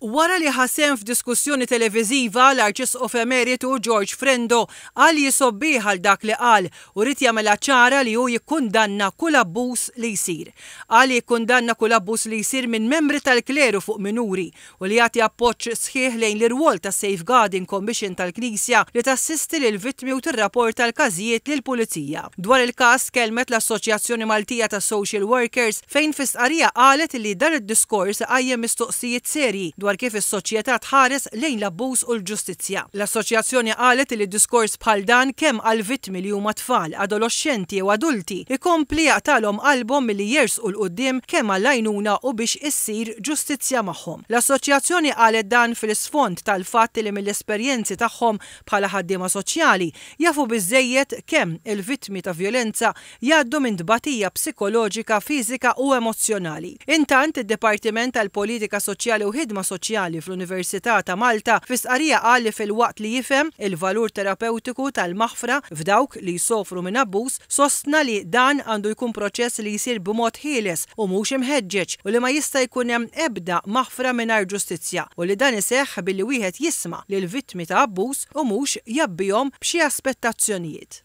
Wara li ħa sehem f'diskussjoni televiżiva, l-Arċisqof Emeritu George Frendo qal li jisgħobbih għal dak li qal u ried jagħmilha ċara li hu jikkundanna kull abbuż li jsir. Qal li jikkundanna kull abbuż li jsir minn membri tal-kleru fuq minuri u li jagħti appoġġ sħiħ lejn l-irwol tas-Safeguarding Commission tal-Knisja li tassisti lill-vittmi u tirrapporta l-każijiet lill-Pulizija. Dwar il-każ tkellmet l-Assoċjazzjoni Maltija tas-Social Workers fejn fi stqarrija qalet li dan id-diskors iqajjem mistoqsijiet serji dwar kif is-soċjetà tħares lejn l-abbuż u l-ġustizzja. L-Assoċjazzjoni qalet li diskors bħal dan kemm għall-vittmi li huma tfal, adoloxxenti jew adulti, ikompli jaqtagħlhom qalbhom milli jersqu 'l quddiem kemm għall-għajnuna u biex issir ġustizzja magħhom. L-Assoċjazzjoni qalet dan fil-isfond tal-fatt li mill-esperjenzi tagħhom bħala ħaddiema soċjali jafu biżżejjed kemm il-vittmi ta' vjolenza jgħaddu minn tbatija psikoloġika, fiżika u emozzjonali. Intant, id-Dipartiment għall-Politika Soċjali u Ħidma Soċjali fl-Università ta' Malta fi stqarrija qal li filwaqt li jifhem il-valur terapewtiku tal-maħfra f'dawk li jsofru minn abbuż, sostna li dan għandu jkun proċess li jsir b'mod ħieles u mhux imħeġġeġ u li ma jista' jkun hemm ebda maħfra mingħajr ġustizzja u li dan iseħħ billi wieħed jisma' lill-vittmi ta' abbuż u mhux jgħabbihom b'xi aspettazzjonijiet.